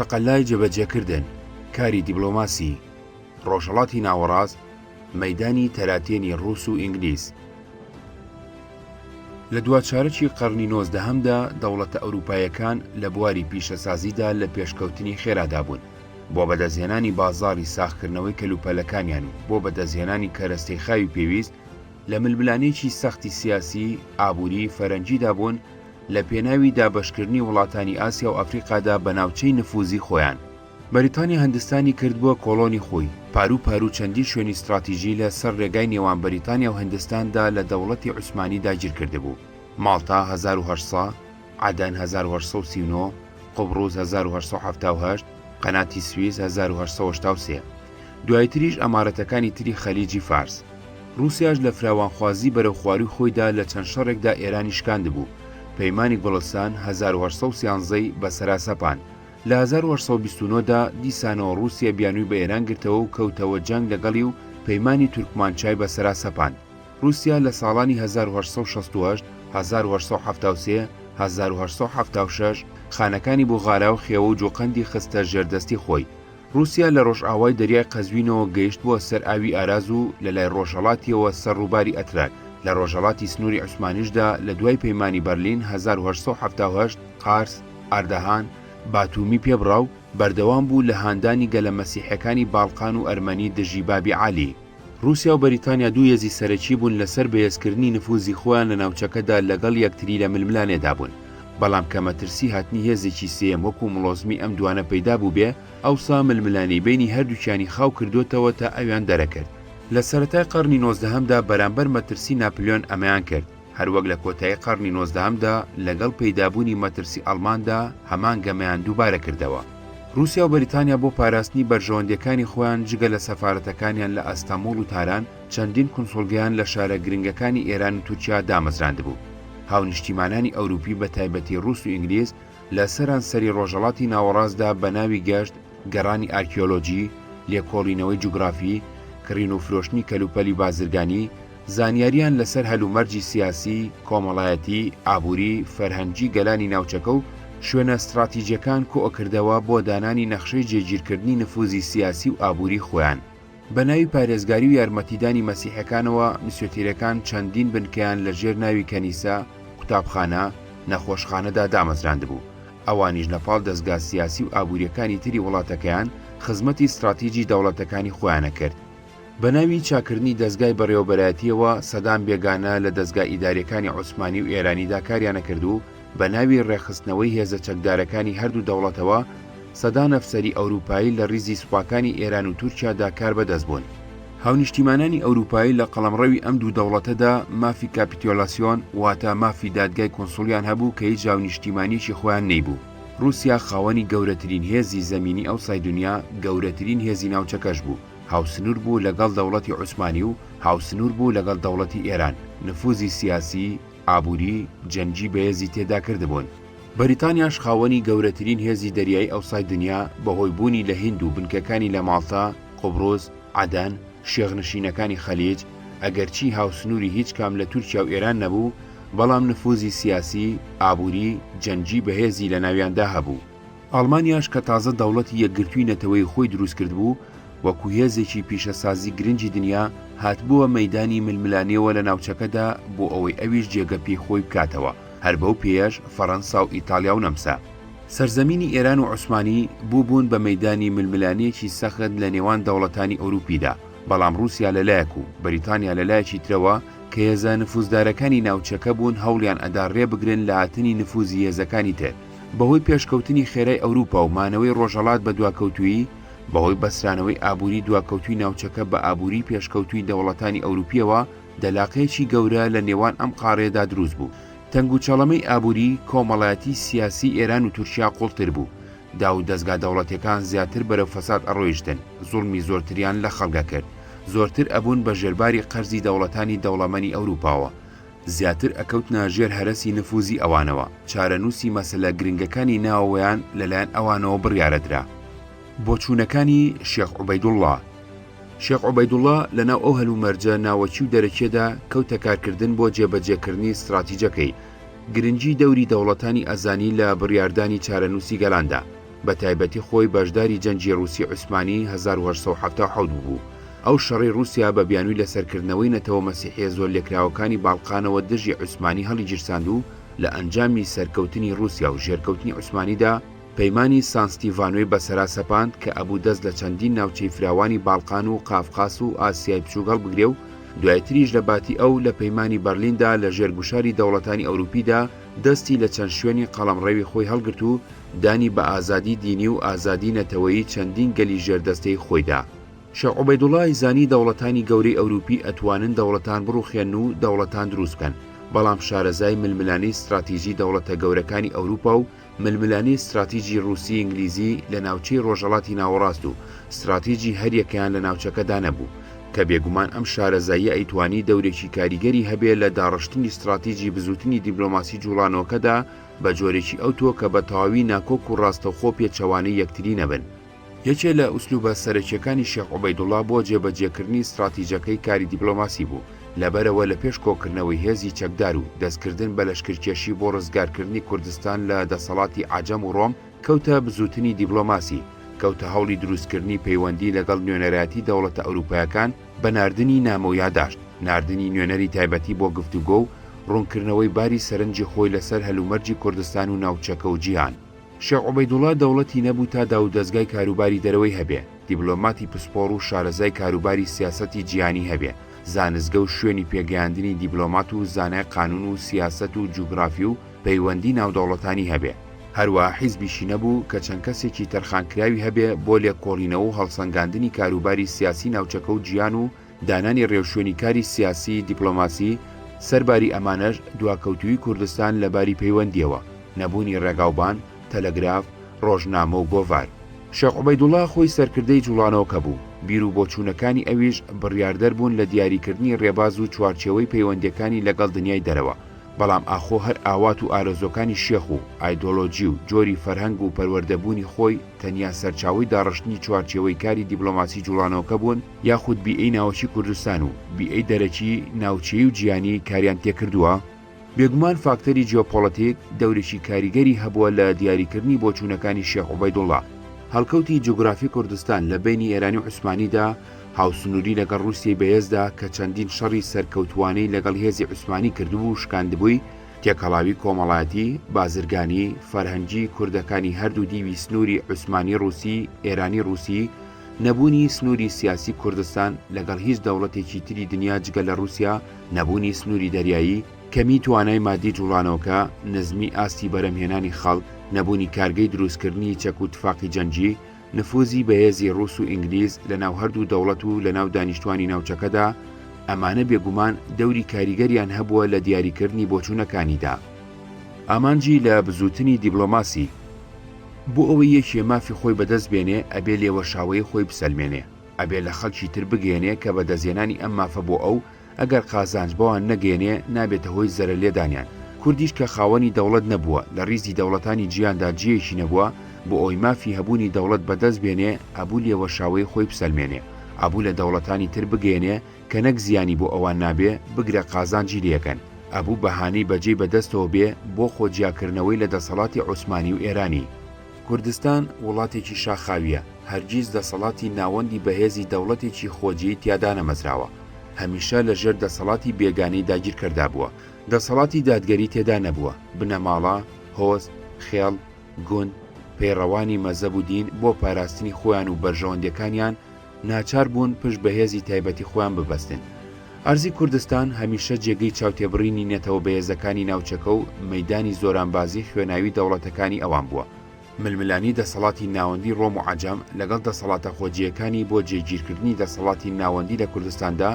تەقەلای جێبەجێکردن، کاری دیبلۆماسی، ڕۆژهەڵاتی ناوەڕاست، مەیدانی تەراتێنی ڕووس و ئینگلیز. لە دوا چارەکی قەڕنی نۆزدەهەمدا دەوڵەتە ئەوروپایەکان لە بواری پیشەسازیدا لە پێشکەوتنی خێرادا بوون بۆ بەدەستهێنانی بازاڕی ساغکردنەوەی کەلوپەلەکانیان و بۆ بەدەستهێنانی کەرەستەی خاوی پێویست لە ململانێیەکی سەختی سیاسی، ئابووری، فەرەنگیدا بوون لە پێناوی دابەشکردنی وڵاتانی ئاسیا و ئەفریقادا بە ناوچەی نفوزی خۆیان. بەریتانیا هندستانی کردبووە کۆڵۆنی خۆی، پارو پارو چەندین شوێنی ستڕاتیژی لە سەر رێگای نێوان بەریتانیا و هندستاندا لە دەوڵەتی عوسمانی داگیرکردبوو، ماڵتا 1800، عەدەن 1839، قوبڕوس 1878، قەناتی سویس 1883. دوایتریش ئەمارەتەکانی تری خەلیجی فارس. ڕووسیاش لە فراوانخوازی بەرەو خوارووی خۆیدا لە چەند شەڕێکدا ئێرانی شکاندبوو، پەیمانی گوڵستان 1813 ی بەسەرا سەپاند. لە 1829 دا دیسانەوە ڕووسیە بیانووی بە ئێران گرتەوە و کەوتەوە جەنگ لەگەڵی و پەیمانی تورکمانچای بەسەرا سەپاند. ڕووسیا لە ساڵانی 1868، 1873، 1876 خانەکانی بوغارا و خێوە و جوقەندی خستە ژێر دەستی خۆی. ڕووسیا لە ڕۆژئاوای دەریای قەزوینەوە گەیشتبووە سەر ئاوی ئاراز و لە لای ڕۆژهەڵاتیەوە سەر ڕووباری ئەترەک، لە ڕۆژهەڵاتی سنووری عوسمانیشدا لە دوای پەیمانی بەرلین 1878 قارس، ئاردەهان، باتومی پێ بڕا و بەردەوام بوو لە هاندانی گەلە مەسیحیەکانی باڵقان و ئەرمەنی دژی بابی عالی. ڕووسیا و بەریتانیا دوو هێزی سەرەکی بوون لەسەر بەهێزکردنی نفوزی خۆیان لە ناوچەکەدا لەگەڵ یەکتری لە ململانێدا بوون، بەڵام کە مەترسی هاتنی هێزێکی سێیەم وەکو مڵۆزمی ئەم دوانە پەیدا بووبێ، ئەوسا ململانێی بەینی هەردووکیانی خاو کردۆتەوە تا ئەویان دەرەکرد. لە سەرەتای قەڕنی نۆزدەهەمدا بەرامبەر مەترسی ناپلیۆن ئەمەیان کرد، هەروەک لە کۆتایی قەڕنی نۆزدەهەمدا لەگەڵ پەیدابوونی مەترسی ئەڵماندا هەمان گەمەیان دووبارە کردەوە. رووسیا و بەریتانیا بۆ پاراستنی بەرژەوەندییەکانی خۆیان جگە لە سەفارەتەکانیان لە ئەستەموڵ و تاران، چەندین کونسوڵگەیان لە شارە گرنگەکانی ئێران و تورکیا دامەزراندبوو. هاونیشتیمانانی ئەوروپی بە تایبەتی رووس و ئینگلیز لە سەرانسەری ڕۆژهەڵاتی ناوەڕاستدا بە ناوی گەشت، گەڕانی ئارکیۆلۆجی، لێکۆڵینەوەی جوگرافی، کڕین و فرۆشتنی کەلوپەلی بازرگانی، زانیارییان لەسەر هەلومەرجی سیاسی، کۆمەڵایەتی، ئابووری، فەرهەنگی گەلانی ناوچەکە و شوێنە ستڕاتیجیەکان کۆئەکردەوە بۆ دانانی نەخشەی جێگیرکردنی نفوزی سیاسی و ئابووری خۆیان. بە ناوی پارێزگاری و یارمەتیدانی مەسیحیەکانەوە مسیۆتیرەکان چەندین بنکەیان لە ژێر ناوی کەنیسە، قوتابخانە، نەخۆشخانەدا دامەزراندبوو. ئەوانیش لە پاڵ دەزگا سیاسی و ئابووریەکانی تری وڵاتەکەیان خزمەتی ستڕاتیجی دەوڵەتەکانی خۆیان ئەکرد. بە ناوی چاککردنی دەزگای بەڕێوەبەرایەتییەوە سەدان بێگانە لە دەزگا ئیدارییەکانی عوسمانی و ئێرانیدا کاریانەکرد و بە ناوی ڕێکخستنەوەی هێزە چەکدارەکانی هەردوو دەوڵەتەوە سەدان ئەفسەری ئەوروپایی لە ڕیزی سوپاکانی ئێران و تورکیادا کاربەدەست بوون. هاونیشتیمانانی ئەوروپایی لە قەڵەمڕەوی ئەم دوو دەوڵەتەدا مافی کاپیتۆلاسیۆن واتە مافی دادگای کونسوڵیان هەبوو کە هیچ هاونیشتیمانییەکی خۆیان نەیبوو. ڕووسیا خاوەنی گەورەترین هێزی زەمینی ئەوسای دونیا، گەورەترین هێزی ناوچەکەش بوو. هاوسنوور بوو لەگەڵ دەوڵەتی عوسمانی و هاوسنوور بوو لەگەڵ دەوڵەتی ئێران، نفوزی سیاسی، ئابووری، جەنگی بەهێزی تێدا کردبوون. بەریتانیاش خاوەنی گەورەترین هێزی دەریایی ئەوسای دنیا بەهۆی بوونی لە هیند و بنکەکانی لە ماڵتا، قوبڕوس، عەدەن، شێخنشینەکانی خەلیج، ئەگەرچی هاوسنووری هیچ کام لە تورکیا و ئێران نەبوو، بەڵام نفوزی سیاسی، ئابووری، جەنگی بەهێزی لەناویاندا هەبوو. ئاڵمانیاش کە تازە دەوڵەتی یەکگرتووی نەتەوەیی خۆی دروست کردبوو، وەکوو هێزێکی پیشەسازی گرنگی دنیا، هاتبووە مەیدانی ململانێوە لە ناوچەکەدا بۆ ئەوەی ئەویش جێگە پێی خۆی بکاتەوە، هەر بەو پێیەش فەڕەنسا و ئیتاڵیا و نەمسا. سەرزەمینی ئێران و عوسمانی بووبوون بە مەیدانی ململانێیەکی سەخت لە نێوان دەوڵەتانی ئەوروپیدا، بەڵام ڕووسیا لە لایەک و بەریتانیا لە لایەکی ترەوە کە هێزە نفوزدارەکانی ناوچەکە بوون هەوڵیان ئەدا ڕێ بگرن لە هاتنی نفوزی هێزەکانی تر. بەهۆی پێشکەوتنی خێرای ئەوروپا و مانەوەی ڕۆژهەڵات بە دواکەوتوویی، بەهۆی بەسترانەوەی ئابووری دواکەوتووی ناوچەکە بە ئابووری پێشکەوتووی دەوڵەتانی ئەوروپییەوە، دەلاقەیەکی گەورە لە نێوان ئەم قاڕەیەدا دروست بوو. تەنگوچەڵەمەی ئابووری، کۆمەڵایەتی، سیاسی ئێران و تورکیا قوڵتر بوو. داو و دەزگا دەوڵەتیەکان زیاتر بەرەو فەساد ئەڕۆیشتن، زوڵمی زۆرتریان لە خەڵک ئەکرد. زۆرتر ئەبوون بە ژێرباری قەرزی دەوڵەتانی دەوڵەمەنی ئەوروپاوە. زیاتر ئەکەوتنە ژێر هەرەسی نفوزی ئەوانەوە، چارەنووسی مەسەلە گرنگەکانی ناوەوەیان لەلایەن ئەوانەوە بڕیارەدرا. بۆچوونەکانی شێخ عوبەیدوڵڵا شێخ عوبەیدوڵڵا لەناو ئەو هەلومەرجە ناوەکی و دەرەکیەدا کەوتە کارکردن بۆ جێبەجێکردنی ستراتیجەکەی، گرنگی دەوری دەوڵەتانی ئەزانی لە بڕیاردانی چارەنووسی گەلاندا. بە تایبەتی خۆی بەشداری جەنگی ڕووسی عوسمانی 1877 ببوو. ئەو شەڕەی ڕووسیا بە بیانووی لەسەرکردنەوەی نەتەوە مەسیحیە زۆرلێکراوەکانی باڵقانەوە دژی عوسمانی هەڵیگیرساند و لە ئەنجامی سەرکەوتنی ڕووسیا و ژێرکەوتنی عوسمانیدا پەیمانی سان ستیڤانۆی بەسەرا سەپاند کە ئەبوو دەست لە چەندین ناوچەی فراوانی باڵقان و قافقاس و ئاسیای بچووک هەڵبگرێ و دوایتریش لە باتی ئەو لە پەیمانی بەرلیندا لە ژێر گوشاری دەوڵەتانی ئەوروپیدا دەستی لە چەند شوێنی قەڵەمڕەوی خۆی هەڵگرت و دانی بە ئازادی دینی و ئازادی نەتەوەیی چەندین گەلی ژێردەستەی خۆیدا. شێخ عوبەیدوڵا ئەیزانی دەوڵەتانی گەورەی ئەوروپی ئەتوانن دەوڵەتان بڕوخێنن و دەوڵەتان دروست بکەن، بەڵام شارەزای ململانێی ستراتیجی دەوڵەتە گەورەکانی ئەوروپا و ململانێی ستراتیجی ڕوسی ئینگلیزی لە ناوچەی ڕۆژهەڵاتی ناوەڕاست و ستراتیجی هەریەکەیان لە ناوچەکەدا نەبوو، کە بێگومان ئەم شارەزاییە ئەیتوانی دەورێکی کاریگەری هەبێ لە داڕشتنی ستراتیجی بزووتنی دیبلۆماسی جوڵانەوەکەدا بە جۆرێکی ئەوتۆ کە بە تەواوی ناکۆک و ڕاستەوخۆ پێچەوانەی یەکتری نەبن. یەکێ لە ئوسلوبە سەرەکیەکانی شێخ عوبەیدوڵا بۆ جێبەجێکردنی ستراتیجەکەی کاری دیپلۆماسی بوو، لەبەرئەوە لە پێش کۆکردنەوەی هێزی چەکدار و دەستکردن بە لەشکرکێشی بۆ ڕزگارکردنی کوردستان لە دەسەڵاتی عەجەم و ڕۆم، کەوتە بزووتنی دیپلۆماسی، کەوتە هەوڵی دروستکردنی پەیوەندی لەگەڵ نوێنەرایەتی دەوڵەتە ئەوروپایەکان بە ناردنی نامە و یاداشت، ناردنی نوێنەری تایبەتی بۆ گفتوگۆ و ڕوونکردنەوەی باری سەرنجی خۆی لەسەر هەلومەرجی کوردستان و ناوچەکە و جیهان. شێخ عوبەیدوڵا دەوڵەتی نەبوو تا داوودەزگای کاروباری دەرەوەی هەبێ، دیبلۆماتی پسپۆڕ و شارەزای کاروباری سیاسەتی جیهانی هەبێ، زانستگە و شوێنی پێگەیاندنی دیبلۆمات و زانای قانوون و سیاسەت و جوگرافی و پەیوەندی ناودەوڵەتانی هەبێ. هەروەها حیزبیشی نەبوو کە چەند کەسێکی تەرخانکراوی هەبێ بۆ لێکۆڵینەوە و هەڵسەنگاندنی کاروباری سیاسی ناوچەکە و جیهان و دانانی ڕێوشوێنی کاری سیاسی، دیپلۆماسی، سەرباری ئەمانەش دواکەوتوویی کوردستان لە باری پەیوەندییەوە، نەبوونی ڕێگاوبان، تەلەگراف، ڕۆژنامە و گۆڤار. شێخ عوبەیدوڵا خۆی سەرکردەی جوڵانەوەکە بوو، بیر و بۆچوونەکانی ئەویش بڕیاردەر بوون لە دیاریکردنی ڕێباز و چوارچێوەی پەیوەندییەکانی لەگەڵ دنیای دەرەوە، بەڵام ئاخۆ هەر ئاوات و ئارەزووەکانی شێخ و ئایدۆلۆجی و جۆری فەرهەنگ و پەروەردەبوونی خۆی تەنیا سەرچاوەی داڕشتنی چوارچێوەی کاری دیپلۆماسی جوڵانەوەکە بوون، یاخود بیئەی ناوەکی کوردستان و بیئەی دەرەکی، ناوچەیی و جیهانی کاریان تێکردووە؟ بێگومان فاکتەری جیۆپۆڵەتیک دەورێکی کاریگەری هەبووە لە دیاریکردنی بۆچوونەکانی شێخ عوبەیدوڵڵا. هەڵکەوتی جوگرافی کوردستان لە بەینی ئێرانی و عوسمانیدا، هاوسنووری لەگەڵ ڕووسیەی بەهێزدا کە چەندین شەڕی سەرکەوتووانەی لەگەڵ هێزی عوسمانی کردبوو و شکاندبووی، تێکەڵاوی کۆمەڵایەتی، بازرگانی، فەرهەنگی کوردەکانی هەردوو دیوی سنووری عوسمانی-ڕووسی، ئێرانی-ڕووسی، نەبوونی سنووری سیاسی کوردستان لەگەڵ هیچ دەوڵەتێکی تری دنیا جگە لە ڕووسیا، نەبوونی سنووری دەریایی، کەمی توانای مادی جوڵانەوەکە، نزمی ئاستی بەرهەمهێنانی خەڵک، نەبوونی کارگەی دروستکردنی چەک و تفاقی جەنگی، نفوزی بەهێزی ڕووس و ئینگلیز لەناو هەردوو دەوڵەت و لەناو دانیشتوانی ناوچەکەدا، ئەمانە بێگومان دەوری کاریگەریان هەبووە لە دیاریکردنی بۆچوونەکانیدا. ئامانجی لە بزووتنی دیبلۆماسی. بۆ ئەوەی یەکێ مافی خۆی بەدەست بێنێ ئەبێ لێوەشاوەیی خۆی بسەلمێنێ، ئەبێ لە خەڵکی تر بگەیەنێ کە بەدەستهێنانی ئەم مافە بۆ ئەو، ئەگەر قازانج بەوان نەگەیەنێ نابێتە هۆی زەرەرلێدانیان. کوردیش کە خاوەنی دەوڵەت نەبووە، لە ڕیزی دەوڵەتانی جیهاندا جێیەکی نەبووە، بۆ ئەوەی مافی هەبوونی دەوڵەت بەدەست بێنێ ئەبوو لێوەشاوەیی خۆی بسەلمێنێ، ئەبوو لە دەوڵەتانی تر بگەیەنێ کە نەک زیانی بۆ ئەوان نابێ، بگرە قازانجی لێکەن. ئەبوو بەهانەی بەجێی بەدەستەوە بێ بۆ خۆ جیاکردنەوەی لە دەسەڵاتی عوسمانی و ئێرانی. کوردستان وڵاتێکی شاخاوییە، هەرگیز دەسەڵاتی ناوەندی بەهێزی دەوڵەتێکی خۆجێی تیا دانەمەزراوە، هەمیشە لە ژێر دەسەڵاتی بێگانەی داگیرکەردا بووە، دەسەڵاتی دادگەری تێدا نەبووە، بنەماڵە، هۆز، خێڵ، گوند، پەیڕەوانی مەزەب و دین بۆ پاراستنی خۆیان و بەرژەوەندیەکانیان ناچار بوون پشت بە هێزی تایبەتی خۆیان ببەستن. ئەرزی کوردستان هەمیشە جێگەی چاوتێبڕینی نەتەوە بەهێزەکانی ناوچەکە و مەیدانی زۆرانبازی خوێناوی دەوڵەتەکانی ئەوان بووە. ململانێی دەسەڵاتی ناوەندی ڕۆم و عەجەم لەگەڵ دەسەڵاتە خۆجێیەکانی بۆ جێگیرکردنی دەسەڵاتی ناوەندی لە کوردستاندا،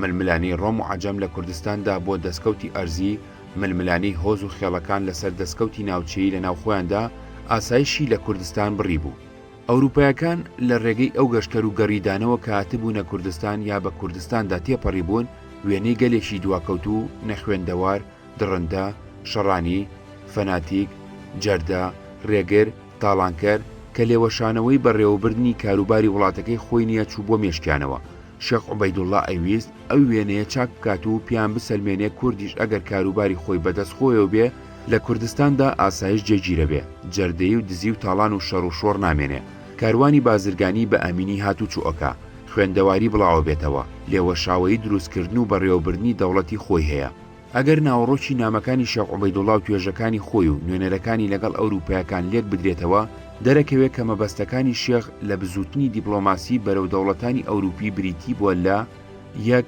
ململانێی ڕۆم و عەجەم لە کوردستاندا بۆ دەسکەوتی ئەرزی، ململانێی هۆز و خێڵەکان لەسەر دەسکەوتی ناوچەیی لەناو خۆیاندا، ئاسایشی لە کوردستان بڕیبوو. ئەوروپایەکان لە ڕێگەی ئەو گەشتکەر و گەڕیدانەوە کە هاتبوونە کوردستان یا بە کوردستاندا تێپەڕیبوون، وێنەی گەلێکی دواکەوتوو، نەخوێندەوار، دڕندە، شەڕانی، فەناتیک، جەردە، ڕێگر، تاڵانکەر، کە لێوەشانەوەی بەڕێوەبردنی کاروباری وڵاتەکەی خۆی نییە چووبووە مێشکیانەوە. شێخ عوبەیدوڵڵا ئەیویست ئەو وێنەیە چاک بکات و پێیان بسەلمێنێ کوردیش ئەگەر کاروباری خۆی بەدەست خۆیەوە بێ. لە کوردستاندا ئاسایش جێگیرەبێ، جەردەیی و دزی و تاڵان و شەڕ و شۆڕ نامێنێ، کاروانی بازرگانی بە ئەمینی هاتوچۆ ئەکا، خوێندەواری بڵاوەبێتەوە، لێوەشاوەیی دروستکردن و بەڕێوەبردنی دەوڵەتی خۆی هەیە. ئەگەر ناوەڕۆکی نامەکانی شێخ عوبەیدوڵا و توێژەکانی خۆی و نوێنەرەکانی لەگەڵ ئەوروپایەکان لێک بدرێتەوە، دەرەکەوێ کە مەبەستەکانی شێخ لە بزووتنی دیپڵۆماسی بەرەو دەوڵەتانی ئەوروپی بریتی بووە لە، یەک،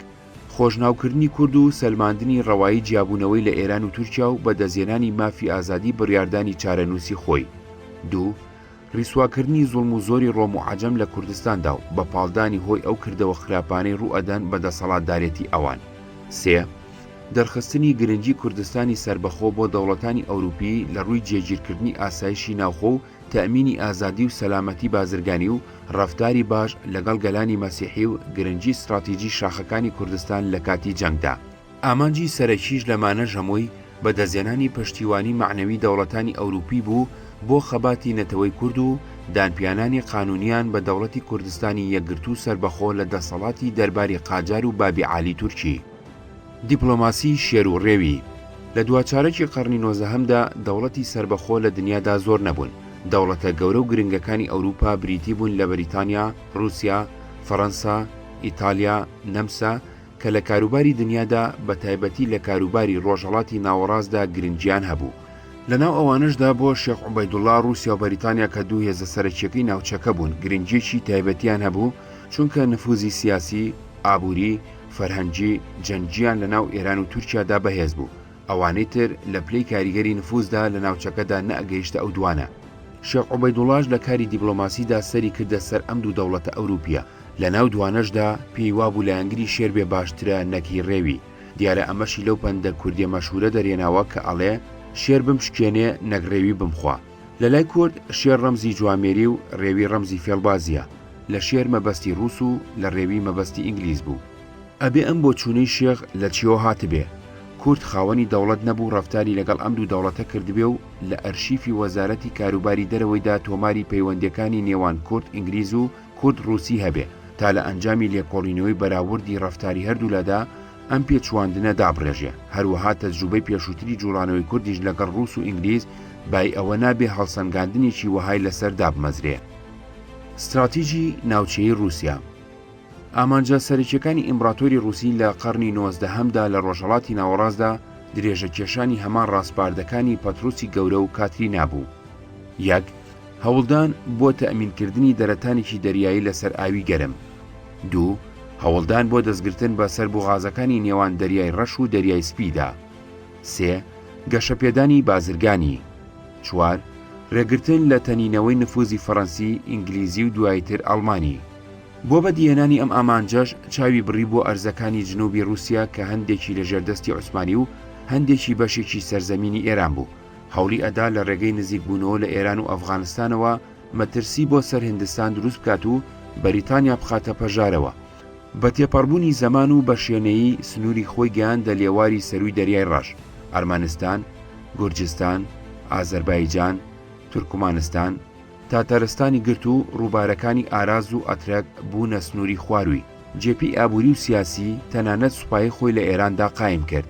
خۆشناوکردنی کورد و سەلماندنی ڕەوایی جیابوونەوەی لە ئێران و تورکیا و بەدەستهێنانی مافی ئازادی بڕیاردانی چارەنووسی خۆی. دوو، ڕیسواکردنی زوڵم و زۆری ڕۆم و عەجەم لە کوردستاندا و بە پاڵدانی هۆی ئەو کردەوە خراپانەی ڕوو ئەدەن بە دەسەڵاتدارێتی ئەوان. سێ، دەرخستنی گرنگی کوردستانی سەربەخۆ بۆ دەوڵەتانی ئەوروپی لە ڕووی جێگیرکردنی ئاسایشی ناوخۆ و تەئمینی ئازادی و سەلامەتی بازرگانی و ڕەفتاری باش لەگەڵ گەلانی مەسیحی و گرنگی ستڕاتیجی شاخەکانی کوردستان لە کاتی جەنگدا. ئامانجی سەرەکیش لەمانەش هەمووی بەدەستهێنانی پشتیوانی مەعنەوی دەوڵەتانی ئەوروپی بوو بۆ خەباتی نەتەوەی کورد و دانپیانانی قانونیان بە دەوڵەتی کوردستانی یەکگرتوو سەربەخۆ لە دەسەڵاتی دەرباری قاجار و بابی عالی تورکی. دیپلۆماسی شێر و ڕێوی. لە دواچارەکی قەڕنی نۆزدەهەمدا دەوڵەتی سەربەخۆ لە دنیادا زۆر نەبوون. دەوڵەتە گەورە و گرنگەکانی ئەوروپا بریتی بوون لە بەریتانیا، ڕووسیا، فەڕەنسا، ئیتالیا، نەمسا، کە لە کاروباری دنیادا بە تایبەتی لە کاروباری ڕۆژهەڵاتی ناوەڕاستدا گرنگیان هەبوو. لە ناو ئەوانەشدا بۆ شێخ عوبەیدوڵڵا ڕووسیا و بەریتانیا کە دوو هێزە سەرەکییەکەی ناوچەکە بوون گرنگییەکی تایبەتیان هەبوو چونکە نفوزی سیاسی، ئابووری، فەرهەنگی، جەنگییان لە ناو ئێران و تورکیادا بەهێز بوو. ئەوانەی تر لە پلەی کاریگەری نفوزدا لە ناوچەکەدا نەئەگەیشتە ئەو دوانە. شێخ عوبەیدوڵاش لە کاری دیبلۆماسیدا سەری کردە سەر ئەم دوو دەوڵەتە ئەوروپییە. لە ناو دوانەشدا پێی وابوو لایەنگری شێر بێ باشترە نەک هی ڕێوی. دیارە ئەمەشی لەو پەندە کوردیە مەشهورە دەرهێناوە کە ئەڵێ، شێر بمشکێنێ نەک ڕێوی بمخوا. لە لای کورد شێر ڕەمزی جوامێری و ڕێوی ڕەمزی فێڵبازییە. لە شێر مەبەستی ڕووس و لە ڕێوی مەبەستی ئینگلیز بوو. ئەبێ ئەم بۆچوونەی شێخ لە چیەوە هاتبێ؟ کورد خاوەنی دەوڵەت نەبوو ڕەفتاری لەگەڵ ئەم دوو دەوڵەتە کردبێ و لە ئەرشیفی وەزارەتی کاروباری دەرەوەیدا تۆماری پەیوەندیەکانی نێوان کورد ئینگلیز و کورد ڕووسی هەبێ تا لە ئەنجامی لێکۆڵینەوەی بەراوردی ڕەفتاری هەردوولادا ئەم پێچواندنە دابڕێژێ. هەروەها تەجروبەی پێشووتری جوڵانەوەی کوردیش لەگەڵ ڕووس و ئینگلیز بای ئەوە نابێ هەڵسەنگاندنێکی وەهای لەسەر دابمەزرێ. ستراتیجی ناوچەیی ڕووسیا. ئامانجە سەرەکیەکانی ئیمبڕاتۆری ڕووسی لە قەڕنی نۆزدەهەمدا لە ڕۆژهەڵاتی ناوەڕاستدا درێژەکێشانی هەمان ڕاسپاردەکانی پەتڕوسی گەورە و کاترینا بوو. یەک، هەوڵدان بۆ تەئمینکردنی دەرەتانێکی دەریایی لەسەر ئاوی گەرم. دوو، هەوڵدان بۆ دەستگرتن بە سەر بوغازەکانی نێوان دەریای ڕەش و دەریای سپیدا. سێ، گەشەپێدانی بازرگانی. چوار، ڕێگرتن لە تەنینەوەی نفوزی فەڕەنسی، ئینگلیزی و دوایتر ئەڵمانی. بۆ بەدیهێنانی ئەم ئامانجەش چاوی بڕیبووە ئەرزەکانی جنوبی ڕووسیا کە هەندێکی لە ژێر دەستی عوسمانی و هەندێکی بەشێکی سەرزەمینی ئێران بوو. هەوڵی ئەدا لە ڕێگەی نزیکبوونەوە لە ئێران و ئەفغانستانەوە مەترسی بۆ سەر هندستان دروست بکات و بەریتانیا بخاتە پەژارەوە. بە تێپەڕبوونی زەمان و بە شێنەیی سنووری خۆی گەیاندە لێواری سەرووی دەریای ڕەش، ئەرمەنستان، گورجستان، ئازەربایجان، تورکمانستان، تاتەرستانی گرت و ڕووبارەکانی ئاراز و ئەترەک بوونە سنووری خوارووی. جێپێی ئابووری و سیاسی، تەنانەت سوپایی خۆی لە ئێراندا قایم کرد.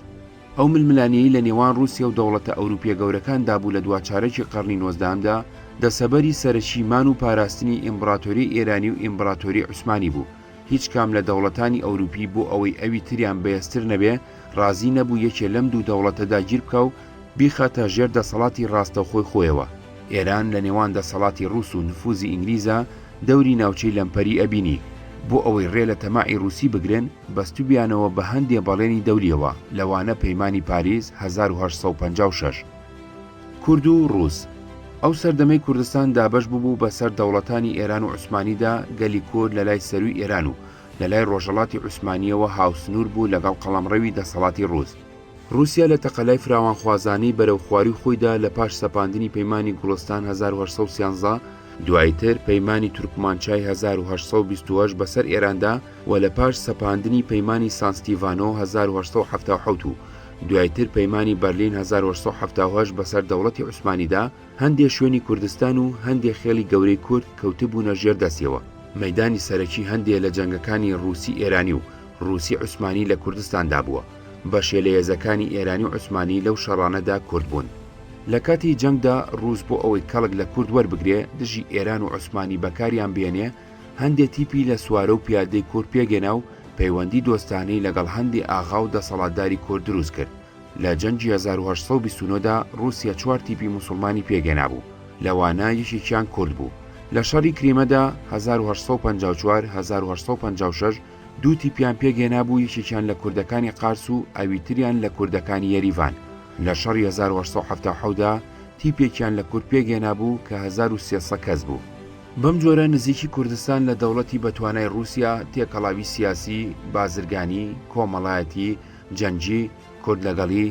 ئەو ململانێیەی لە نێوان ڕووسیا و دەوڵەتە ئەوروپییە گەورەکاندا بوو لە دواچارەکی قەڕنی نۆزدەهەمدا، دەسەبەری سەرەکی مان و پاراستنی ئیمبڕاتۆریی ئێرانی و ئیمبڕاتۆریی عوسمانی بوو. هیچ کام لە دەوڵەتانی ئەوروپی بۆ ئەوەی ئەوی تریان بەهێزتر نەبێ، ڕازی نەبوو یەکێ لەم دوو دەوڵەتە داگیر بکا و بیخاتە ژێر دەسەڵاتی ڕاستەوخۆی خۆیەوە. ئێران لە نێوان دەسەڵاتی ڕووس و نفوزی ئینگلیزا دەوری ناوچەی لەمپەری ئەبینی. بۆ ئەوەی ڕێ لە تەماعی ڕووسی بگرن، بەستبویانەوە بە هەندێ بەڵێنی دەولیەوە، لەوانە پەیمانی پاریس 1856. کورد و ڕووس. ئەو سەردەمەی کوردستان دابەش ببوو بە سەر دەوڵەتانی ئێران و عوسمانیدا، گەلی کورد لە لای سەرووی ئێران و لە لای ڕۆژهەڵاتی عوسمانییەوە هاوسنوور بوو لەگەڵ قەڵەمڕەوی دەسەڵاتی ڕووس. ڕووسیا لە تەقەلای فراوانخوازانەی بەرەو خوارووی خۆیدا لە پاش سەپاندنی پەیمانی گوڵستان 1813، دوایتر پەیمانی تورکمانچای 1828 بەسەر ئێراندا و لە پاش سەپاندنی پەیمانی سان ستیڤانۆ 1877 و دوایتر پەیمانی بەرلین 1878 بەسەر دەوڵەتی عوسمانیدا، هەندێ شوێنی کوردستان و هەندێ خێڵی گەورەی کورد کەوتبوونە ژێر دەستیەوە. مەیدانی سەرەکی هەندێ لە جەنگەکانی ڕووسی ئێرانی و ڕووسی عوسمانی لە کوردستاندا بووە. بەشێ لە هێزەکانی ئێرانی و عوسمانی لەو شەڕانەدا کورد بوون. لە کاتی جەنگدا ڕووس بۆ ئەوەی کەڵک لە کورد وەربگرێ دژی ئێران و عوسمانی بەکاریان بێنێ، هەندێ تیپی لە سوارە و پیادەی کورد پێکهێنا و پەیوەندی دۆستانەی لەگەڵ هەندێ ئاغا و دەسەڵاتداری کورد دروست کرد. لە جەنگی 1829 دا ڕووسیە چوار تیپی موسوڵمانی پێکهێنابوو، لەوانە یەکێکیان کورد بوو. لە شەڕی کریمەدا 1854، 1856 دوو تیپیان پێکهێنابوو یەکێکیان لە کوردەکانی قارس و ئەویتریان لە کوردەکانی یەریڤان. لە شەڕی 1877 دا تیپێکیان لە کورد پێکهێنابوو کە 1300 کەس بوو. بەم جۆرە نزیکی کوردستان لە دەوڵەتی بەتوانای ڕووسیا، تێکەڵاوی سیاسی، بازرگانی، کۆمەڵایەتی، جەنگی، کورد لەگەڵی،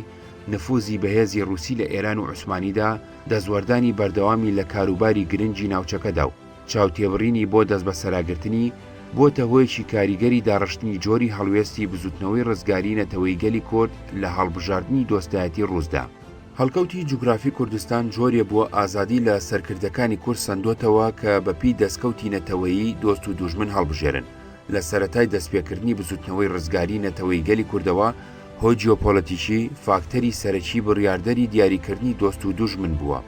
نفوزی بەهێزی ڕووسی لە ئێران و عوسمانیدا، دەستوەردانی بەردەوامی لە کاروباری گرنگی ناوچەکەدا و چاوتێبڕینی بۆ دەستبەسەراگرتنی، بووەتە هۆیەکی کاریگەری داڕشتنی جۆری هەڵوێستی بزووتنەوەی ڕزگاریی نەتەوەیی گەلی کورد لە هەڵبژاردنی دۆستایەتی ڕووسدا. هەڵکەوتی جوگرافی کوردستان جۆرێ بووە ئازادی لە سەرکردەکانی کورد سەندۆتەوە کە بە پێی دەسکەوتی نەتەوەیی دۆست و دوژمن هەڵبژێرن. لە سەرەتای دەستپێکردنی بزوتنەوەی ڕزگاریی نەتەوەیی گەلی کوردەوە، هۆی جیۆپۆلەتیکی، فاکتەری سەرەکی بڕیاردەری دیاریکردنی دۆست و دوژمن بووە.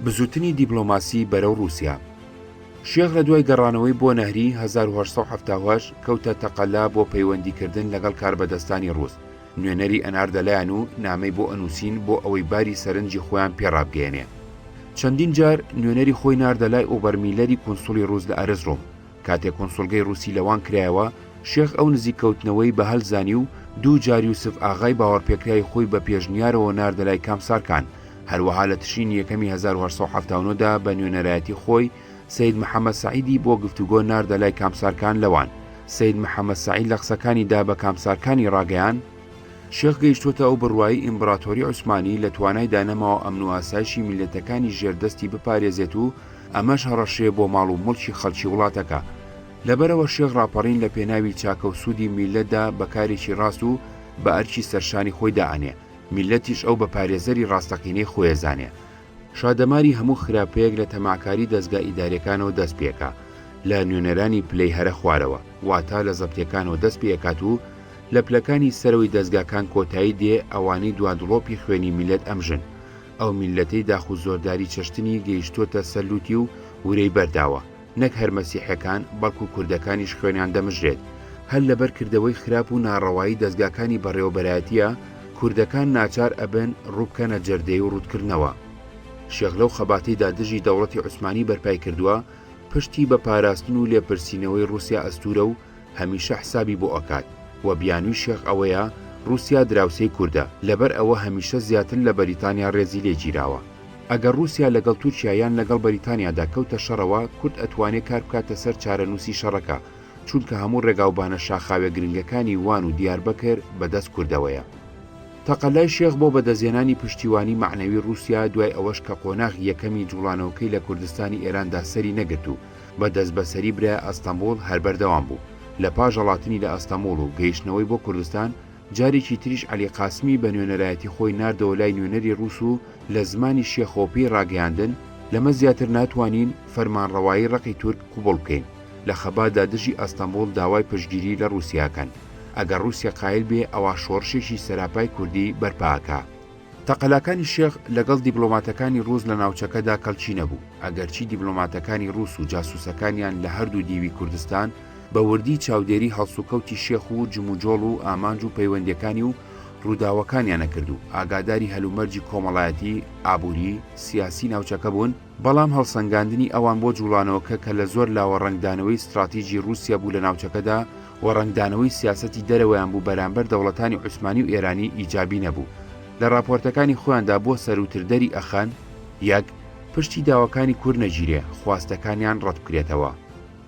بزوتنی دیپلۆماسی بەرەو ڕووسیا. شێخ لە دوای گەڕانەوەی بۆ نەهری، 1878، کەوتە تەقەلا بۆ پەیوەندیکردن لەگەڵ کاربەدەستانی ڕووس. نوێنەری ئەناردە لایان و نامەی بۆ ئەنووسین بۆ ئەوەی باری سەرنجی خۆیان پێ ڕابگەیەنێ. چەندین جار نوێنەری خۆی ناردە لای ئۆبەرمیلەری کونسوڵی ڕووس لە ئەرزڕۆم. کاتێ کونسوڵگەی ڕووسی لە وان کرایەوە، شێخ ئەو نزیک کەوتنەوەی بە هەل زانی و دوو جار یوسف ئاغای باوەڕپێکراوی خۆی بە پێشنیارەوە ناردە لای کامسارکان. هەروەها لە تشرینی یەکەمی 1879 دا بە نوێنەرایەتی خۆی سەید محەمەد سەعیدی بۆ گفتوگۆ ناردە لای کامسارکان لە وان. سەید محەمەد سەعید لە قسەکانیدا بە کامسارکانی ڕاگەیاند، شێخ گەیشتووەتە ئەو بڕوایەی ئیمبڕاتۆری عوسمانی لە توانایدا نەماوە ئەمن و ئاسایشی میللەتەکانی ژێر دەستی بپارێزێت و ئەمەش هەڕەشەیە بۆ ماڵ و موڵکی خەڵکی وڵاتەکە. لەبەرئەوە شێخ ڕاپەڕین لە پێناوی چاکە و سوودی میللەتدا بە کارێکی ڕاست و بە ئەرکی سەرشانی خۆی دائەنێ، میللەتیش ئەو بە پارێزەری ڕاستەقینەی خۆیەزانێ. شادەماری هەموو خراپەیەک لە تەماعکاری دەزگا ئیداریەکانەوە دەست پێکا، لە نوێنەرانی پلەی هەرە خوارەوە، واتا لە زەبتیەکانەوە دەست پێ ئەکات و لە پلەکانی سەرەوەی دەزگاکان کۆتایی دێ، ئەوانەی دوا دڵۆپی خوێنی میللەت ئەمژن، ئەو میللەتەی داخ و زۆرداری چەشتنی گەیشتۆتە سەر لوتی و ورەی بەرداوە. نەک هەر مەسیحیەکان بەڵکو کوردەکانیش خوێنیان دەمژرێت هەر لەبەر کردەوەی خراپ و ناڕەوایی دەزگاکانی بەڕێوەبەرایەتیە کوردەکان ناچار ئەبن ڕووبکەنە جەردەی و ڕووتکردنەوە. شێخ لەو خەباتەیدا دژی دەوڵەتی عوسمانی بەرپای کردووە پشتی بە پاراستن و لێپرسینەوەی ڕوسیا ئەستورە و هەمیشە حسابی بۆ ئەکات و بیانوی شێخ ئەوەیە ڕوسیا دراوسێی کوردە لەبەر ئەوە هەمیشە زیاتر لە بەریتانیا ڕێزی لێ گیراوە. ئەگەر ڕووسیا لەگەڵ تورکیا یان لەگەڵ بەریتانیادا کەوتە شەڕەوە، کورد ئەتوانێ کار بکاتە سەر چارەنووسی شەڕەکە، چونکە هەموو ڕێگاوبانە شاخاویە گرنگەکانی وان و دیاربەکر بە دەست کوردەوەیە. تەقەلای شێخ بۆ بەدەستهێنانی پشتیوانی مەعنەوی ڕووسیا دوای ئەوەش کە قۆناغی یەکەمی جوڵانەوەکەی لە کوردستانی ئێراندا سەری نەگرت و بە دەستبەسەری برایە ئەستەنبوڵ هەر بەردەوام بوو. لە پاش هەڵاتنی لە ئەستەنبوڵ و گەیشتنەوەی بۆ کوردستان، جارێکی تریش عەلی قاسمی بە نوێنەرایەتی خۆی ناردەوە لای نوێنەری ڕووس و لە زمانی شێخەوە پێی ڕاگەیاندن، لەمە زیاتر ناتوانین فەرمانڕەوایی ڕەقی تورک قبوڵ بکەین، لە خەباتدا دژی ئەستەنبوڵ داوای پشتگیری لە ڕووسیا ئەکەن، ئەگەر ڕووسیا قایل بێ ئەوا شۆڕشێکی سەراپای کوردی بەرپا ئەکا. تەقەلاکانی شێخ لەگەڵ دیبلۆماتەکانی ڕووس لە ناوچەکەدا کەڵکی نەبوو، ئەگەرچی دیبلۆماتەکانی ڕووس و جاسووسەکانیان لە هەردوو دیوی کوردستان بە وردی چاودێری هەڵسوکەوتی شێخ و جموجۆڵ و ئامانج و پەیوەندیەکانی و ڕووداوەکانیان ئەکرد و ئاگاداری هەلومەرجی کۆمەڵایەتی، ئابووری، سیاسی ناوچەکە بوون، بەڵام هەڵسەنگاندنی ئەوان بۆ جوڵانەوەکە کە لە زۆر لاوە ڕەنگدانەوەی ستڕاتیجی ڕووسیا بوو لە ناوچەکەدا و ڕەنگدانەوەی سیاسەتی دەرەوەیان بوو بەرامبەر دەوڵەتانی عوسمانی و ئێرانی ئیجابی نەبوو لە ڕاپۆرتەکانی خۆیاندا بۆ سەرووتر دەری ئەخەن، یەک، پشتی داواکانی کورد نەگیرێ، خواستەکانیان ڕەتبکرێتەوە.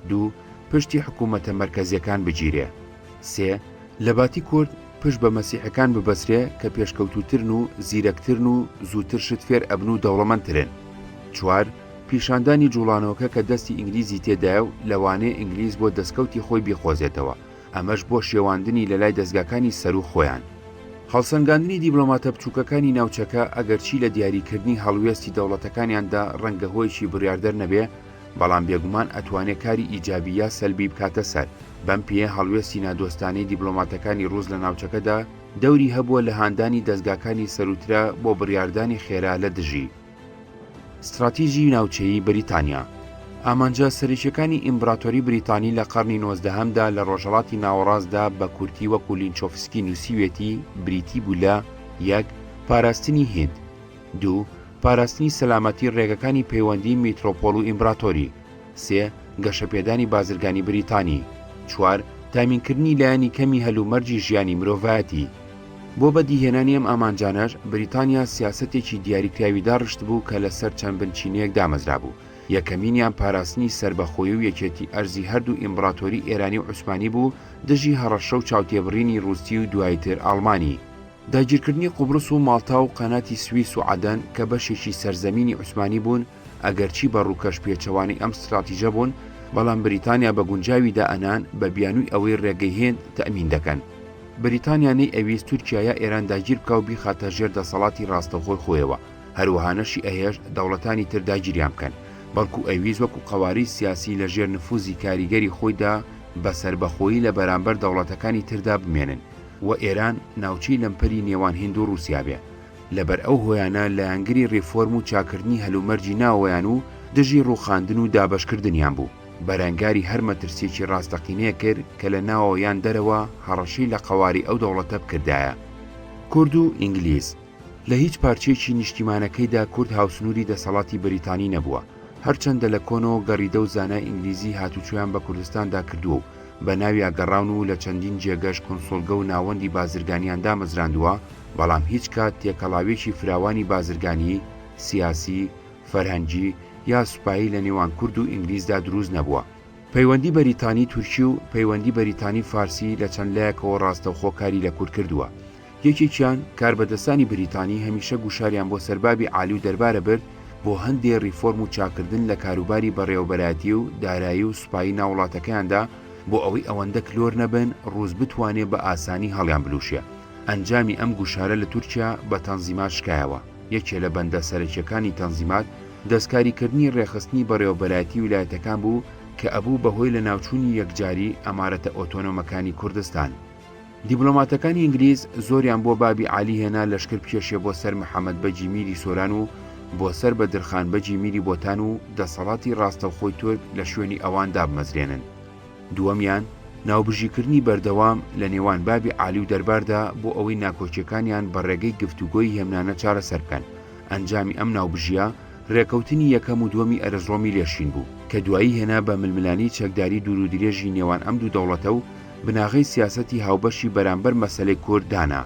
دوو، پشتی حکوومەتە مەرکەزیەکان بگیرێ. سێ، لەباتی کورد پشت بە مەسیحەکان ببەسرێ کە پێشکەوتووترن و زیرەکترن و زووتر شت فێر ئەبن و دەوڵەمەندترن. چوار، پیشاندانی جوڵانەوەکە کە دەستی ئینگلیزی تێدایە و لەوانەیە ئینگلیز بۆ دەسکەوتی خۆی بیقۆزێتەوە، ئەمەش بۆ شێواندنی لەلای دەزگاکانی سەروو خۆیان. هەڵسەنگاندنی دیبلۆماتە بچووکەکانی ناوچەکە ئەگەرچی لە دیاریکردنی هەڵوێستی دەوڵەتەکانیاندا ڕەنگە هۆیەکی بڕیاردەر نەبێ، بەڵام بێگومان ئەتوانێ کاری ئیجابی یا سەلبی بکاتە سەر، بەم پێیە هەڵوێستی نادۆستانەی دیبلۆماتەکانی ڕووس لە ناوچەکەدا. دەوری هەبووە لە هاندانی دەزگاکانی سەرووترە بۆ بڕیاردانی خێرا لە دژی. ستراتیژی ناوچەیی بریتانیا. ئامانجە سەرەکیەکانی ئیمبراتۆری بریتانی لە قەڕنی نۆزدەهەمدا لە ڕۆژهەڵاتی ناوەڕاستدا بە کورتی وەکو لینچۆفسکی نووسیوێتی بریتی بوو لە، یەک. پاراستنی هیند. دوو. پاراستنی سەلامەتی ڕێگەکانی پەیوەندی میترۆپۆل و ئیمبراتۆری. سێ. گەشەپێدانی بازرگانی بریتانی. چوار. تامینکردنی لایەنی کەمی هەلومەرجی ژیانی مرۆڤایەتی. بۆ بەدیهێنانی ئەم ئامانجانەش بریتانیا سیاسەتێکی دیاریکراوی داڕشتبوو کە لەسەر چەند بنچینەیەک دامەزرابوو، یەکەمینیان پاراستنی سەربەخۆیی و یەکێتی ئەرزی هەردوو ئیمبڕاتۆری ئێرانی و عوسمانی بوو دژی هەڕەشە و چاوتێبڕینی ڕووسی و دوایتر ئاڵمانی. داگیرکردنی قوبڕس و ماڵتا و قەناتی سویس و عەدەن کە بەشێکی سەرزەمینی عوسمانی بوون، ئەگەرچی بە ڕووکەش پێچەوانەی ئەم ستراتیژە بوون، بەڵام بریتانیا بە گونجاوی دائەنان بە بیانووی ئەوەی ڕێگەی هێند تەئمین دەکەن. بریتانیا نەیئەویست تورکیا یا ئێران داگیر بکا و بیخاتە ژێر دەسەڵاتی ڕاستەوخۆی خۆیەوە، هەروەها نەشی ئەهێشت دەوڵەتانی تر داگیریان بکەن، بەڵکو ئەیویست وەکو قەوارەی سیاسی لە ژێر نفوزی کاریگەری خۆیدا بە سەربەخۆیی لە بەرامبەر دەوڵەتەکانی تردا بمێنن و ئێران ناوچەی لەمپەری نێوان هیند و ڕوسیا بێ. لەبەر ئەو هۆیانە لایەنگری ڕیفۆرم و چاککردنی هەلومەرجی ناوەوەیان و دژی ڕووخاندن و دابەشکردنیان بوو. بەرەنگاری هەر مەترسییەکی ڕاستەقینەیە کرد کە لە ناوەوە یان دەرەوە هەڕەشەی لە قەوارەی ئەو دەوڵەتە بکردایە. کورد و ئینگلیز. لە هیچ پارچەیەکی نیشتیمانەکەیدا کورد هاوسنووری دەسەڵاتی بەریتانی نەبووە. هەرچەندە لە کۆنەوە گەڕیدە و زانای ئینگلیزی هاتوچۆیان بە کوردستاندا کردووە و بە ناویا گەڕاون و لە چەندین جێگەش کونسوڵگە و ناوەندی بازرگانیان دامەزراندووە، بەڵام هیچ کات تێکەڵاوییەکی فراوانی بازرگانی، سیاسی، فەرهەنگی، یا سوپایی لە نێوان کورد و ئینگلیزدا دروست نەبووە. پەیوەندی بەریتانی تورکی و پەیوەندی بەریتانی فارسی لە چەند لایەکەوە ڕاستەوخۆ کاری لە کورد کردووە. یەکێکیان، کاربەدەستانی بریتانی هەمیشە گوشاریان بۆ سەر بابی عالی و دەربارە برد بۆ هەندێ ڕیفۆرم و چاککردن لە کاروباری بەڕێوەبەرایەتی و دارایی و سوپایی ناو وڵاتەکەیاندا بۆ ئەوەی ئەوەندە کلۆر نەبن ڕووس بتوانێ بە ئاسانی هەڵیان بلوشێ. ئەنجامی ئەم گوشارە لە تورکیا بە تەنزیمات شکایەوە. یەکێ لە بەندە سەرەکیەکانی تەنزیمات، دەستکاریکردنی ڕێکخستنی بەڕێوەبەرایەتی ویلایەتەکان بوو کە ئەبوو بە هۆی لەناوچوونی یەکجاری ئەمارەتە ئۆتۆنۆمەکانی کوردستان. دیبلۆماتەکانی ئینگلیز زۆریان بۆ بابی عالی هێنا لەشکر بکێشێ بۆ سەر محەمەد بەگی میری سۆران و بۆ سەر بەدرخان بەگی میری بۆتان و دەسەڵاتی ڕاستەوخۆی تورک لە شوێنی ئەوان دابمەزرێنن. دووەمیان، ناوبژیکردنی بەردەوام لە نێوان بابی عالی و دەرباردا بۆ ئەوەی ناکۆکیەکانیان بە ڕێگەی گفتوگۆی هێمنانە چارەسەر بکەن. ئەنجامی ئەم ناوبژیە، رێکەوتنی یەکەم و دووەمی ئەرزڕۆمی لێشین بوو، کە دوایی هێنا بە ململانێی چەکداری دوورودرێژی نێوان ئەم دوو دەوڵەتە و بناغەی سیاسەتی هاوبەشی بەرامبەر مەسەلەی کورد دانا.